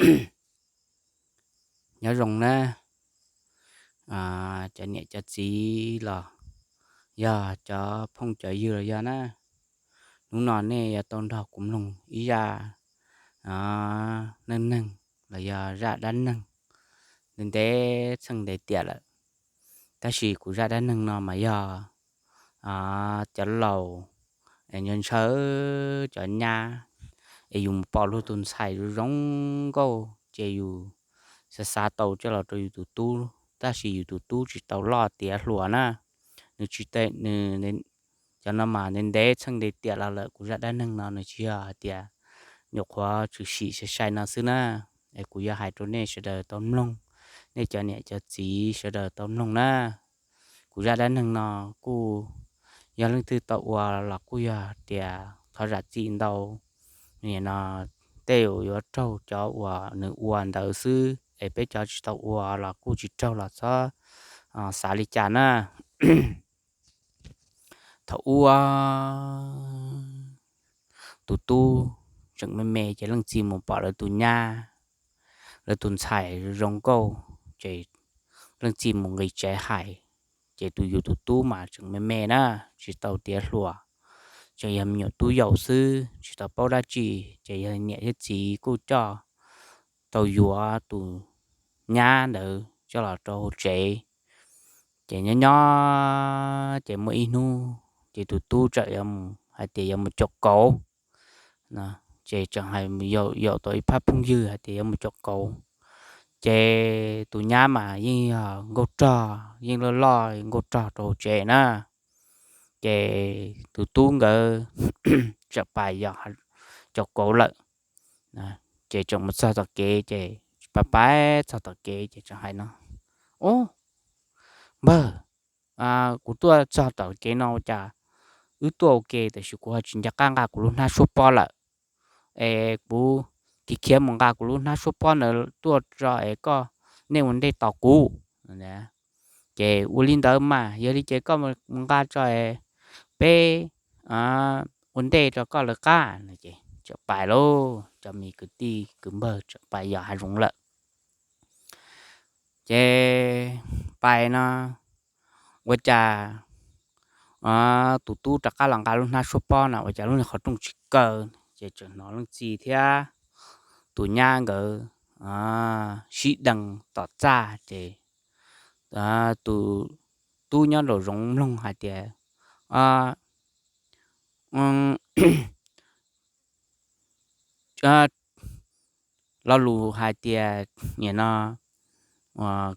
Nyob zoo na, cov niam cov txiv los yog cov phooj cov ywg los yog na, hnub no nej yuav tau nrog kuv mloog ib zaj neej neeg los yog zaj dab neeg ntev ntev txheej ntev tiam lawm. Tab sis kuv zaj dab neeg no mas yog cov laus ntshaw ntshaw cov nyab, es yus mus pom luag tus ntxhais zoo zoo nkauj ces yus xav xav tau coj los rau yus tus tub, tab sis yus tus tub tsis tau loj tiav hluas na. Nws tsis, nws, cov no mas ntev ntev txheej ntev tiam los lawm, kuv zaj dab neeg no nws tsis yog hais tias nyuam qhuav tshwm sim sai sai no xwb na. Es kuv yuav hais rau nej sawv daws tau mloog, nej cov niam cov txiv sawv daws tau mloog na. Kuv zaj dab neeg no kuj yog leej twg tau ua los kuj yog tias thov zam txim ntau. Nim no tej zaum yuav raug cov uas nws ua ntawd xwb, es peb cov tsis tau ua los kuj tsis raug los txhob xav li cas na. Thaum ub tus tub tseem me me ces leej txiv mus pom lawv tus nyab, lawv tus ntxhais zoo nkauj, ces leej txiv mus nqis tsev hais. Ces tus yus tus tub mas tseem me me na, tsis tau tiav hluas, tseem yog me nyuam tub yaus xwb tsis tau paub dab tsi. Ces yog niam thiab txiv kuj coj tau yuav tus nyab ntawd coj los rau hauv tsev. Ces nyob nyob ces muaj ib hnub ces tus tub txawm yuav mus hais tias yuav mus caum kauv. Ces tseem hais yaum tau ib phab phooj ywg hais tias yuav mus caum kauv. Ces tus nyab mas yeej yog nkauj rog, yeej loj loj nkauj rog rau hauv tsev na. Ces tus tub nkawd txawm pais yos caum kauv lawm. Ces tseem mus txog tom kev ces pais pais txog tom kev ces tseem hais no, Ub, npawg, kuv tuaj txog tom kev no ua cas wb tuaj ua ke tab sis kuv ho tsis nco qab nqa kuv lub hnab suab pob lawm. Es kuv khiav khiav mus nqa kuv lub hnab suab pob ntawd tuaj tso es koj, nej ua ntej tos kuv. Ces ua li ntawd mas yog li ces koj mus nqa tso es peb ua ntej rau koj lawv qab no. Ces txawm pais lauj, cov me kwv tij kwv npawg txawm pais yos hav zoov lawm. Ces pais no ua cas tus tub rov qab los nqa lub hnab suab pob no ua cas lub niag qhov rooj tsis kaw. Ces tseem hnov leej txiv thiab tus nyab nkawd sib deev tom txaj ces tus tub nyob nraum zoov mloog hais tias lo lus hais tias nim no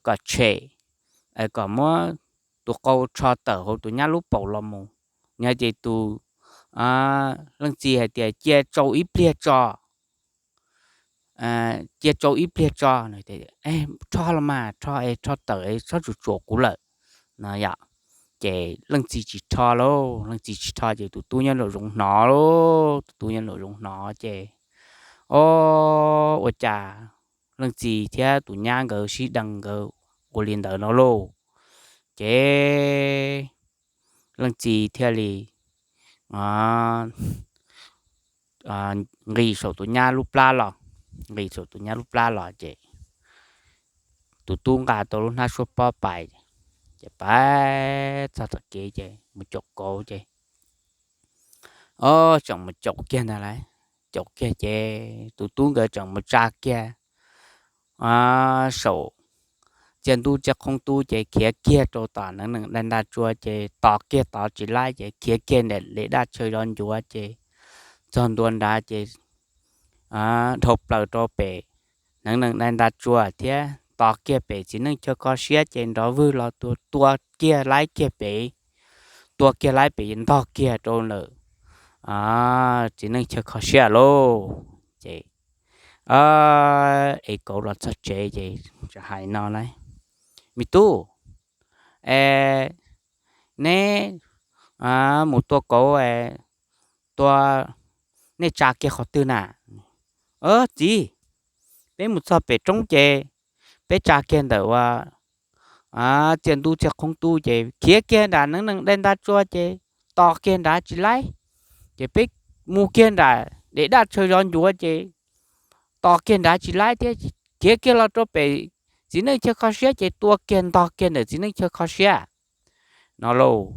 kom tshem, kom muab tus qau rho tawm hauv tus nyab lub paum los mus. Nws hais tias tus leej txiv hais tias cia tsau ib pliag tso, cia tsau ib pliag tso. Rho los mas, rho es rho tawm es txhob tsuam tsuam kuv lawm no yom. Ces leej txiv tsis rho lauj, leej txiv tsis rho ces tus tub nyob nraum zoov hnov lauj, tus tub nyob nraum zoov hnov ces o, ua cas leej txiv thiab tus nyab nkawd sib deev nkawd ua li ntawd no lauj. Ces leej txiv thiaj li nqis saum tus nyab lub plab los, nqis saum tus nyab lub plab los ces tus tub nqa tau lub hnab suab pob pais, ces pais txog tom kev ces mus caum kauv ces o, tseem mus caum kiag ntag lauj. Caum kiag ces tus tub nkawd tseem mus tsa kiag saum txiaj ntub txiaj qhoob tub ces khiav kiag rau tom neev neem dai nta tsua ces tos kiag tod tsis laib ces khiav kiag nram li daj tshaw zov ncuav ces txog ntua nrad ces dhau plaws rau pem neev neem dai nta tsua thiab tos kiag pem txiv neej chaw kho siab ces nrov vwg los tua kiag laib kiag pem, tua kiag laib pem ntog kiag rau lawm txiv neej chaw kho siab lauj. Ces es kauv los txog tsev ces tseem hais no lauj, me tub, es neb mus tua kauv, tua, nej tsa kiag qhov twg na? Txiv, peb mus txog pem roob ces peb tsa kiag ntawm ua txiaj ntub txiaj qhoob tub ces khiav kiag nram neev neem dai nta tsua ces tos kiag nrad tsis laib, ces peb mus kiag nram li daj tshaw zov ncuav ces tos kiag nrad tsis laib thiab, khiav kiag los rau pem txiv neej chaw kho siab ces tua kiag ntog kiag ntawm txiv neej chaw kho siab no lauj.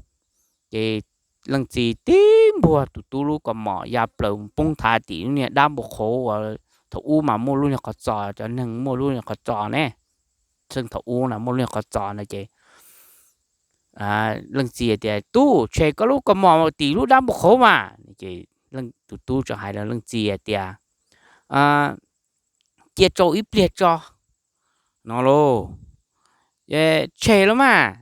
Ces leej txiv tib npuag tus tub lub kaus mom ya plaws poob thav tim lub niag dab npua qhauv uas thaum ub mas muaj lub niag qhov txos, cov neeg muaj lub niag qhov txos ne, txheej thaum ub na muaj lub niag qhov txos no ces leej txiv tias, Tub, tshem koj lub kaus mom tim lub dab npua qhauv mas. Ces tus tub tseem hais rau leej txiv hais tias, Cia tsau ib pliag tso no lauj. Tshem los mas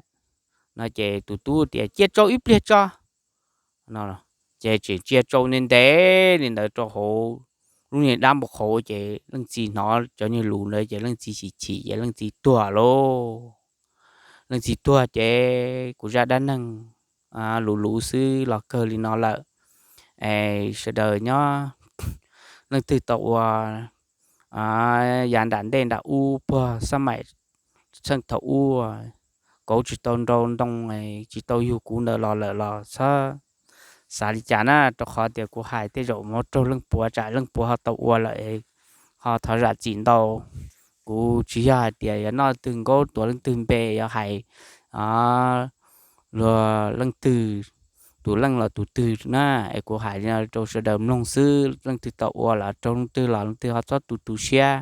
no ces tus tub tias, Cia tsau ib pliag tso no. Ces tseem cia tsau ntev ntev li ntawd rau hauv lub niag dab npua qhauv ces leej txiv hnov cov niag lus ntawd ces leej txiv chim chim ces leej txiv tuag lauj. Leej txiv tuag ces kuv zaj dab neeg luv luv xwb los kawg li no lawm. Es sawv daws nyob leej twg tau ua yav nram ntej nram ub puag xab maim txheej thaum ub, kauv tsis tau nrau ntoo, tsis tau yug kuv ntawd los lawm los txhob xav li cas na, rau qhov tias kuv hais tej zaum mus raug leej puav tsam leej puav ho tau ua lawm, ho thov zam txim ntau. Kuv tsis yog hais tias yuav noj leej twg nkaub tuav leej twg npe, yuav hais luag leej twg, tus leej los tus twg na, es kuv hais li no rau sawv daws mloog xwb, leej twg tau ua los raug leej twg los leej twg ho txhob tu tu siab.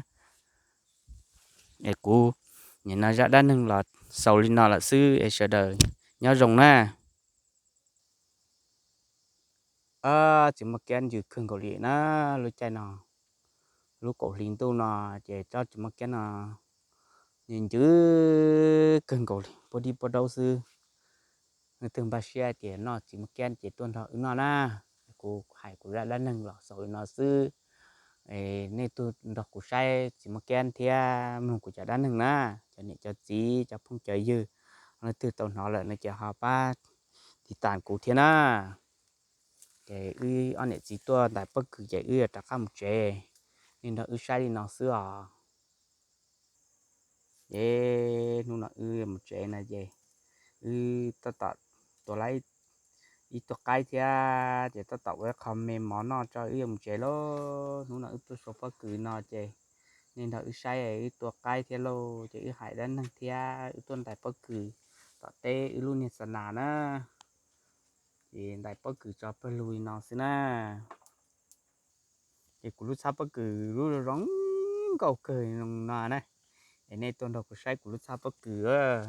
Es kuv nim no zaj dab neeg los xaus li no lawm xwb es sawv daws nyob zoo na. Txiv Muaj Kiab ncw kawg nkaus li na, lub caij no, lub kaum hli ntuj no ces tsob txiv Muaj Kiab no ncw kawg nkaus li, puab dib puab daub xwb. Leej twg npaj siab tias noj txiv Muaj Kiab ces tuaj nrog wb noj na. Kuv hais kuv zaj dab neeg los xaus li no xwb. Nej tuaj nrog kuv saib txiv Muaj Kiab thiab mloog kuv cov dab neeg na. Cov niam cov txiv cov phooj cov ywg, leej twg tau hnov lawm no ces ho pab tiv tas kuv thiab na. Ces wb ob niam txiv tuaj ntais pob kws ces wb yuav rov qab mus tsev. Nej nrog wb saib li no xwb os. Ces hnub no wb mus tsev na ces wb tab tom tua lawm ib tug qaib thiab ces tab tom ua ib qho me mov noj tso wb yuav mus tsev lauj. Hnub no wb tuaj sau pob kws no ces nej nrog wb saib wb tua qaib thiab lauj, ces wb hais dab neeg thiab wb tuaj ntais pob kws tom teb wb lub niag xa nas na. Ces ntais pob kws tso pawg lug li no xwb na. Ces kuv lub txhab pob kws lub zoo nkauj kawg no na. Es nej tuaj nrog kuv saib kuv lub txhab pob kws.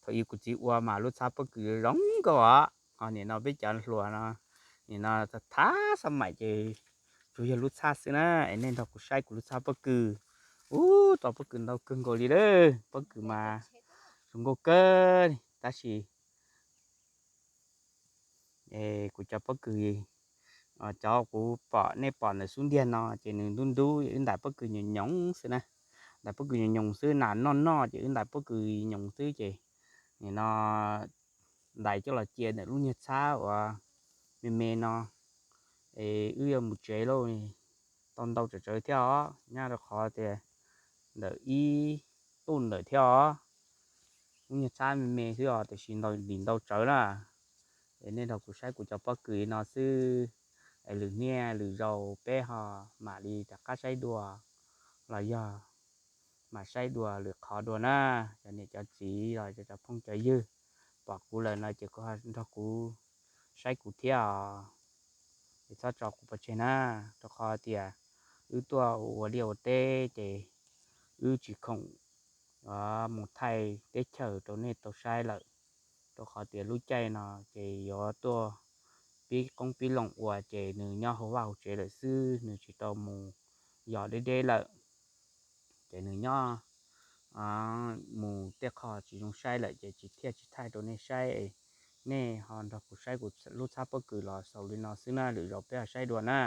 Thaum ub kuv txiv ua mas lub txhab pob kws zoo nkauj os. Ho nim no peb cov hluas no, nim no thav xab maim ces tsuas yog lub txhab xwb na. Es nej nrog kuv saib kuv lub txhab pob kws. Ub, tau pob kws ntau kawg nkaus li lawm, pob kws mas zoo nkauj kawg li tab sis kuv cov pob kws, cov kuv pom nej pom ntawm xub ntiag no ces nws ntub ntub, wb ntais pob kws nyoos nyoos xwb na. Ntais pob kws nyoos nyoos xwb, nas noj noj ces wb ntais pob kws nyoos xwb ces nim no ntais coj los cia ntawm lub niag txhab uas me me no. Es wb yuav mus tsev lauj, tau ntau tsawv tsawv thiab os, nyob rau qhov tias ntawm ib tuj ntawm thiab os. Lub niag txhab me me xwb os tiam sis ntau lim ntau tsawv na. Es nej nrog kuv saib kuv cov pob kws no xwb, es lwm niaj lwm zaus peb ho mam li rov qab saib dua los yog mam saib dua lwm qhov dua na. Cov niam cov txiv los cov phooj cov ywg, pom kuv lawm no ces kuv ho nrog kuv saib kuv thiab os. Es txhob tso kuv pov tseg na, rau qhov tias wb tuaj ua liaj ua teb ces wb tsis khoom mus thaij teb chaws rau nej tau saib lawm, rau qhov tias lub caij no ces yuav tuaj pib qoob pib loo ua ces nws nyob hauv vaj hauv tsev lawm xwb, nws tsis tau mus yos deb deb lawm. Ces nws nyob mus tej qho tsis zoo saib lawm ces tsis thiaj tsis thaij rau nej saib. Nej ho nrog kuv saib kuv lub txhab pob kws los xaus li no xwb na, lwm zaus peb ho saib dua na.